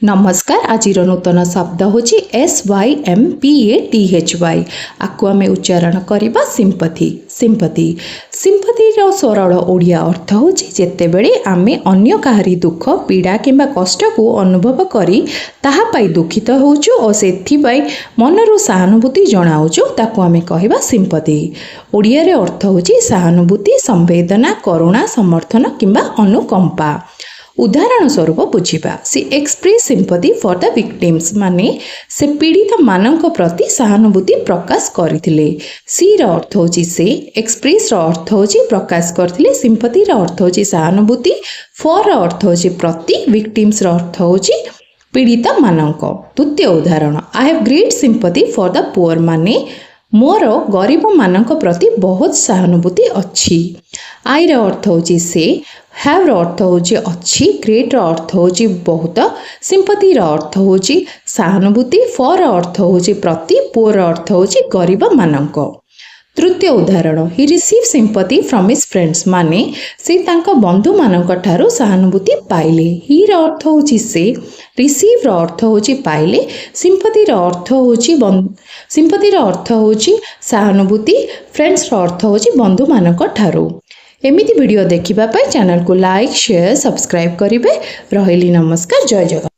ନମସ୍କାର। ଆଜିର ନୂତନ ଶବ୍ଦ ହେଉଛି SYMPATHY। ଆକୁ ଆମେ ଉଚ୍ଚାରଣ କରିବା ସିମ୍ପଥି, ସିମ୍ପଥି। ସିମ୍ପଥିର ସରଳ ଓଡ଼ିଆ ଅର୍ଥ ହେଉଛି, ଯେତେବେଳେ ଆମେ ଅନ୍ୟ କାହାରି ଦୁଃଖ, ପୀଡ଼ା କିମ୍ବା କଷ୍ଟକୁ ଅନୁଭବ କରି ତାହା ପାଇଁ ଦୁଃଖିତ ହେଉଛୁ ଓ ସେଥିପାଇଁ ମନରୁ ସହାନୁଭୂତି ଜଣାଉଛୁ, ତାକୁ ଆମେ କହିବା ସିମ୍ପଥି। ଓଡ଼ିଆରେ ଅର୍ଥ ହେଉଛି ସହାନୁଭୂତି, ସମ୍ବେଦନା, କରୁଣା, ସମର୍ଥନ କିମ୍ବା ଅନୁକମ୍ପା। ଉଦାହରଣ ସ୍ୱରୂପ ବୁଝିବା। She expressed sympathy for the victims। ମାନେ ସେ ପୀଡ଼ିତମାନଙ୍କ ପ୍ରତି ସହାନୁଭୂତି ପ୍ରକାଶ କରିଥିଲେ। ସିର ଅର୍ଥ ହେଉଛି ସେ, ଏକ୍ସପ୍ରେସ୍ର ଅର୍ଥ ହେଉଛି ପ୍ରକାଶ କରିଥିଲେ, ସିମ୍ପଥିର ଅର୍ଥ ହେଉଛି ସହାନୁଭୂତି, ଫର୍ର ଅର୍ଥ ହେଉଛି ପ୍ରତି, ଭିକ୍ଟିମ୍ସର ଅର୍ଥ ହେଉଛି ପୀଡ଼ିତମାନଙ୍କ। ଦ୍ୱିତୀୟ ଉଦାହରଣ, I have great sympathy for the poor। ମାନେ ମୋର ଗରିବମାନଙ୍କ ପ୍ରତି ବହୁତ ସହାନୁଭୂତି ଅଛି। ଆଇର ଅର୍ଥ ହେଉଛି ସେ, ହ୍ୟାଭ୍ର ଅର୍ଥ ହେଉଛି ଅଛି, ଗ୍ରେଟ୍ର ଅର୍ଥ ହେଉଛି ବହୁତ, ସିମ୍ପଥିର ଅର୍ଥ ହେଉଛି ସହାନୁଭୂତି, ଫର୍ର ଅର୍ଥ ହେଉଛି ପ୍ରତି, ପୁଅର ଅର୍ଥ ହେଉଛି ଗରିବମାନଙ୍କ। ତୃତୀୟ ଉଦାହରଣ, He received sympathy from his friends। ମାନେ ସେ ତାଙ୍କ ବନ୍ଧୁମାନଙ୍କ ଠାରୁ ସହାନୁଭୂତି ପାଇଲେ। ହିର ଅର୍ଥ ହେଉଛି ସେ, ରିସିଭ୍ର ଅର୍ଥ ହେଉଛି ପାଇଲେ, ସିମ୍ପଥିର ଅର୍ଥ ହେଉଛି ସହାନୁଭୂତି, ଫ୍ରେଣ୍ଡସ୍ର ଅର୍ଥ ହେଉଛି ବନ୍ଧୁମାନଙ୍କ ଠାରୁ। ଏମିତି ଭିଡ଼ିଓ ଦେଖିବା ପାଇଁ ଚ୍ୟାନେଲକୁ ଲାଇକ୍, ସେୟାର, ସବସ୍କ୍ରାଇବ୍ କରିବେ। ରହିଲି, ନମସ୍କାର, ଜୟ ଜଗନ୍ନାଥ।